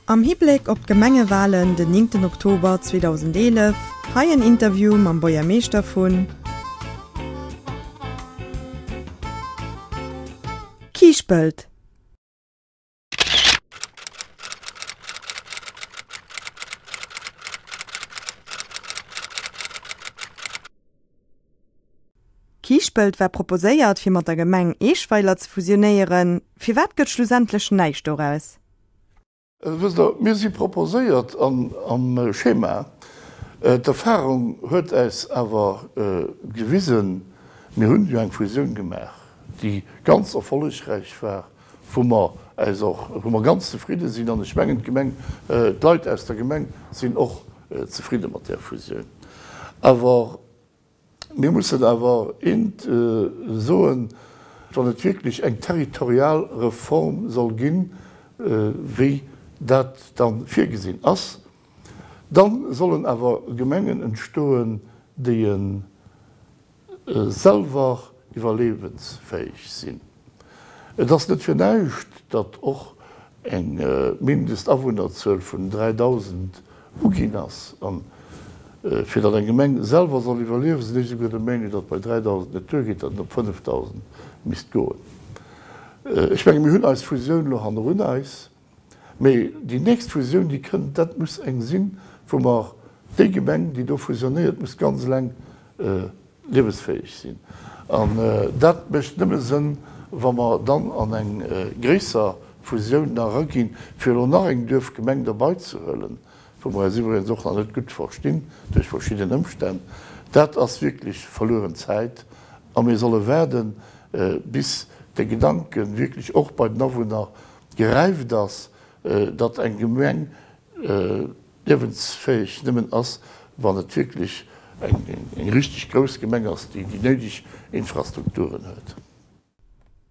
Am Hibléck op d'Gemengewalen den 9 Oktober 2011, hei en Interview mam Buergermeeschter vun. Kiischpelt. Kiischpelt war proposéiert fir mat der Gemeng Eeschweiler ze fusionéieren. Firwat gëtt schlussendlech näischt doraus? Wësst Der, mir si proposéiert am Schema. D'Erfahrung huet äis awer gewisen, mir hunn jo eng Fusioun gemaach, déi ganz erfollegräich war, wou mer äis och, wou mer ganz zefridde sinn, an ech mengen d'Gemeng, d'Leit aus der Gemeng sinn och zefridde mat där Fusioun. Awer mir mussen awer eent soen, Wann et wierklech eng territorial Reform soll ginn, wéi dat da virgesinn ass, da sollen awer Gemengen entstoen, déi e selwer iwwerliewensfäeg sinn. Et ass net fir näischt, datt och eng Mindestawunnerzuel vun 3.000 uginn ass. A fir datt eng Gemeng selwer soll iwwerliewen, sinn ech esouguer der Meenung, datt bei 3.000 net duergeet, datt et op 5.000 misst goen. Ech menge mir hunn eis Fusioun elo hannerun eis. Mee déi nächst Fusioun, déi kënnt, dat muss eng sinn, wou mer déi Gemeng, déi do fusionéiert, muss ganz eleng liewensfäeg sinn. An dat mécht nëmme Sënn, wa mer dann an eng gréisser Fusioun nach eraginn, fir elo nach eng Duerfgemeng derbaizehuelen, wou mer eis iwwregens och nach net gutt verstinn duerch verschidden Ëmstänn. Dat ass wierklech verlueren Zäit a mir solle waarden, bis de Gedanke wierklech och bei den Awunner Geräift ass, datt eng Gemeng liewensfäeg nëmmen ass, wann et wierklech eng richteg grouss Gemeng ass, déi déi néideg Infrastrukturen huet.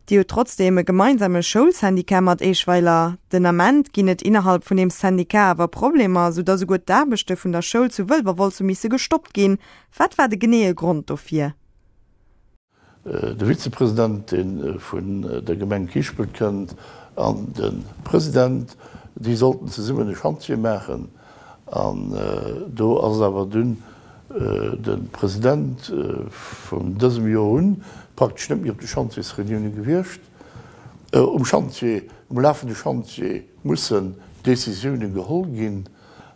Dir hutt trotzdeem e gemeinsame Schoulsyndicat mat Eschweiler. Den Ament ginn et innerhalb vun deem Syndicat awer Problemer, sou datt esouguer d'Aarbechte vun der Schoul zu Wëlwerwolz hu misse gestoppt ginn. Wat war de geneeë Grond dofir? De Vizepresident, dee vun der Gemeng Kiischpelt kënnt, an de President, déi sollten zesummen e Schantje maachen. An do ass awer dunn de President vun dësem Joer un praktesch net méi op de Schantjesreunioune gewiescht. Um Chantier, um lafende Chantier mussen Decisioune geholl ginn.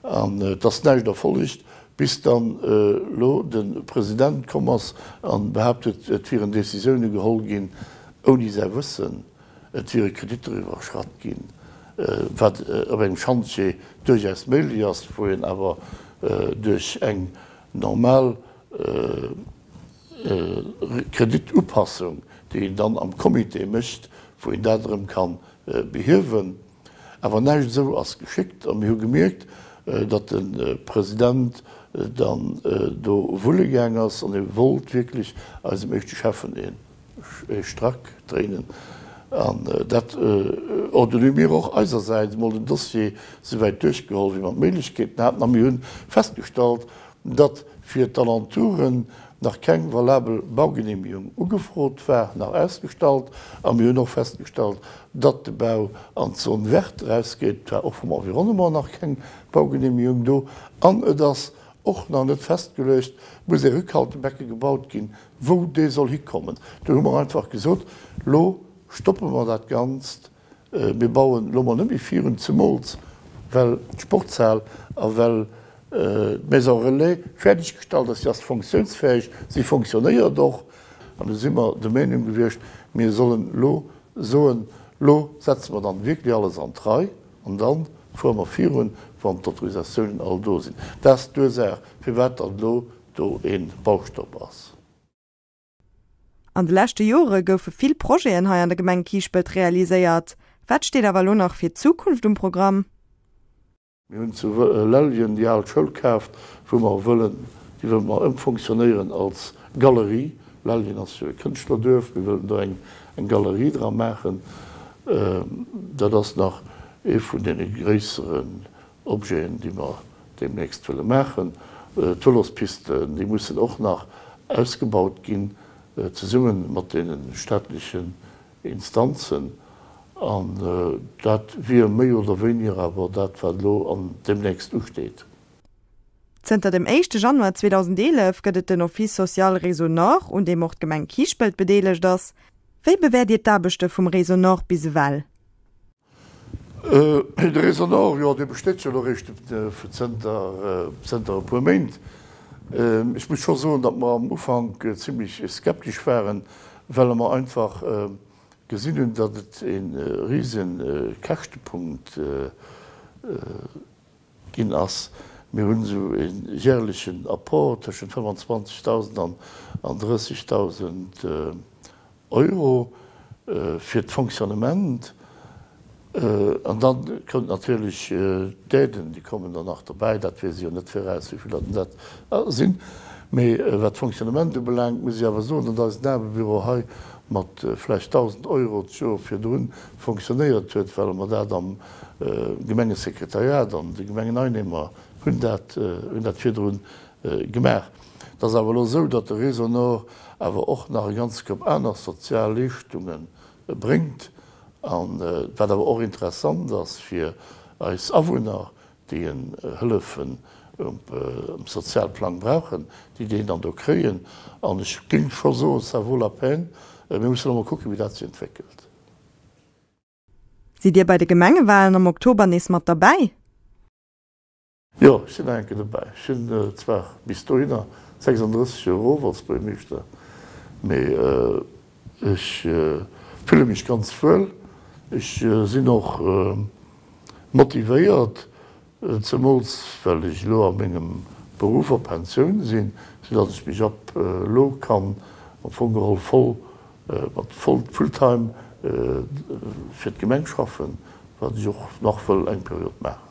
An et ass näischt erfollegt, bis dann elo de President komm ass a behaapt huet, et wieren Décisioune geholl ginn ouni säi Wëssen, et wiere Kreditter iwwerschratt ginn, wat op engem Schantje duerchaus méiglech ass, wou een awer duerch eng normal Kreditupassung, déi een dann am Comité mécht, wou een dat erëm ka behiewen. Awer näischt esou ass geschéckt a mir hu gemierkt, datt de President dann do wulle gaang ass an e wollt wierklech eisem éischte Schäffen ee Strack dréinen. An dat or, dunn hu mir och eisersäits emol den Dossier souwäit duerchgeholl, wéi mer d'Méiglechkeeten haten a mir hu festgestallt, datt fir d'Alentouren nach keng valabel Baugenehmigung ugefrot war, nach ausgestallt, a mir hunn och festgestallt, datt de Bau an d'Zone verte erausgeet. Et war och vum Environnement nach keng Baugenehmigung do an et ass och nach net festgeluecht, muss ee Rückhaltebecke gebaut ginn, wou dee soll hikommen. Do hu mer einfach gesot, Lo stoppe mer dat Ganzt, Mir bauen elo mol net méi virun, zemools well d'Sportshal a well d'Maison Relais fäerdeg gestallt ass. Si ass fonctiounsfäeg, si fonctionnéiert och. An du si mer der Meenung gewiescht, mir sollen elo soen, elo setze mer dann wierklech alles an d'Rei an da fuere mer virun, wann d'Autorisatiounen all do sinn. Dat ass d'Ursaach, firwat dann elo do ee Baustopp ass. An de leschte Jore goufe vill Projeten hei an der Gemeng Kiischpelt realiséiert. Wat steet awer elo nach fir d'Zukunft um Programm? Mir hunn zu Lellgen déi al Schoul kaaft, wou mer wëllen, déi wëlle mer ëmfonctionnéieren als Galerie. Lellgen ass jo e Kënschtlerduerf, mir wëllen do eng Galerie dra maachen. Dat ass nach ee vun deene gréisseren Objeten, déi mer deemnächst wëlle maachen. D'Vëlospisten, déi mussen och nach ausgebaut ginn, zesumme mat deene staatlechen Instanzen. An dat wier méi oder wéiniger awer dat, wat elo an deemnächst usteet. Zënter dem éischte Januar 2011 gëtt et den Office social Réseau Nord, un deem och d'Gemeng Kiischpelt bedeelegt ass. Wéi bewäert Dir d'Aarbechte vum Réseau Nord bis ewell? De Réseau Nord, jo, dee besteet jo elo eréischt zënter zënter e puer Méint. Ech muss scho soen, datt mer am Ufank zimlech skeptesch waren, well mer einfach gesinn hunn, datt et e rise Käschtepunkt ginn ass. Mir hunn esou e jährlechen Apport tëschent 25.000 an 30.000 Euro fir d'Fonctionnement. An da kënnt natierlech d'Aiden, déi kommen dann nach dobäi. Dat weess ech jo net viraus, wéi vill dat dat sinn. Mee wat d'Fonctionnement ubelaangt, muss ech awer soen, datt eisen Aarbebüro hei mat vläicht 1.000 Euro d'Joer virdrun fonctionnéiert huet, well mer dat am Gemengesekretariat an de Gemengeneinnehmer hunn dat hunn dat virdrun gemaach. Et ass awer elo esou, datt de Réseau Nord awer och nach e ganze Koup aner sozial Leeschtunge bréngt an wat awer och interessant ass fir eis Awunner, déi en Hëllefen um Sozialplang brauchen, déi deen dann do kréien. An ech géing scho soen, ça vaut la peine. Mir mussen elo mol kucken, wéi dat sech entwéckelt. Sidd Dir bei de Gemengewalen am Oktober nees mat derbäi? Jo, ech sinn nach eng Kéier dobäi. Ech sinn zwar bis dohinner 36 Joer erof als Buergermeeschter, mee ech fille mech ganz wuel. Ech sinn och motivéiert, zemools well ech elo a mengem Beruff a Pensioun sinn, soudatt ech mech ab elo kann am Fong geholl voll mat full time fir d'Gemeng schaffen, wat ech och nach wëll eng Period maachen.